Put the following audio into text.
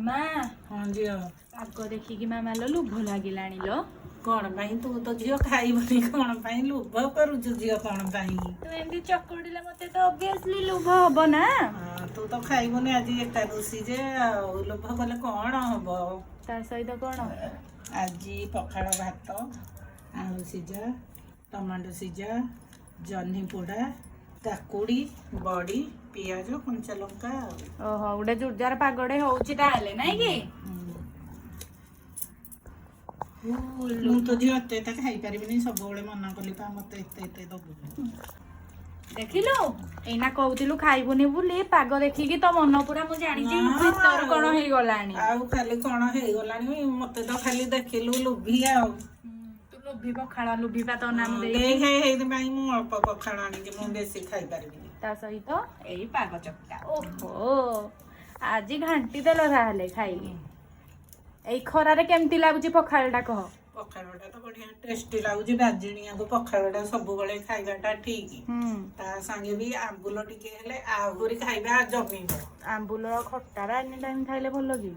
ମାମା। ହଁ ଝିଅ। ପାଗ ଦେଖିକି ମାମା ଲୋ, ଲୋଭ ଲାଗିଲାଣି ଲୋ। କଣ ପାଇଁ? ତୁ ତ ଝିଅ ଖାଇବୁନି, କଣ ପାଇଁ ଲୋଭ କରୁଛୁ ଝିଅ, କଣ ପାଇଁ? ତୁ ଏମିତି ଚକୁଡ଼ିଲେ ମତେ ତ ଅବଭିୟସଲି ଲୋଭ ହବ ନା। ହଁ, ତୁ ତ ଖାଇବୁନି, ଆଜି ଏକାଦଶୀ ଯେ, ଆଉ ଲୋଭ କଲେ କଣ ହବ? ତା ସହିତ କଣ? ଆଜି ପଖାଳ ଭାତ, ଆଳୁ ସିଝା, ଟମାଟୋ ସିଝା, ଜହ୍ନି ପୋଡ଼ା, କାକୁଡ଼ି, ବଡ଼ି, ପିଆଜ, କଞ୍ଚା ଲଙ୍କା ଆଉ ଓହୋ, ଗୋଟେ ଜୋରଦାର ପାଗଟେ ହଉଛି ତାହେଲେ, ନାଇଁ କି? ମୁଁ ତ ଝିଅ ଏତେ ଏତେ ଖାଇପାରିବିନି। ସବୁବେଳେ ମନା କଲି ପା, ମତେ ଏତେ ଏତେ ଦବୁନି। ଦେଖିଲୁ, ଏଇନା କହୁଥିଲୁ ଖାଇବୁନି ବୋଲି, ପାଗ ଦେଖିକି ତୋ ମନ ପୁରା, ମୁଁ ଜାଣିଛି, ନା, ଭିତରୁ କଣ ହେଇଗଲାଣି। ଆଉ ଖାଲି କଣ ହେଇଗଲାଣି, ମତେ ତ ଖାଲି ଦେଖିଲୁ ଲୋଭି ଆଉ। ତୁ ଲୋଭି, ପଖାଳ ଲୋଭି ପା ତୋ ନାମ ଦେଇଛି। ଦେଖେ, ହେଇଥିପାଇଁ ମୁଁ ଅଳ୍ପ ପଖାଳ ଆଣିଛି, ମୁଁ ବେଶୀ ଖାଇପାରିବିନି। ତା ସହିତ ଏଇ ପାଗ ଚକଟା, ଓହୋ, ଆଜି ଘାଣ୍ଟି ଦେଲ ତାହେଲେ ଖାଇକି। ଏଇ ଖରାରେ କେମିତି ଲାଗୁଛି ପଖାଳଟା, କହ? ପଖାଳଟା ତ ବଢିଆ ଟେଷ୍ଟି ଲାଗୁଛି। ବାଜିଣିଆକୁ ପଖାଳଟା ସବୁବେଳେ ଖାଇବାଟା ଠିକ। ତା ସାଙ୍ଗେ ବି ଆମ୍ବୁଲ ଟିକେ ହେଲେ ଆହୁରି ଖାଇବା ଜମିବ। ଆମ୍ବୁଲ ଖଟାରା ଏନି ଟାଇମ ଖାଇଲେ ଭଲ କି?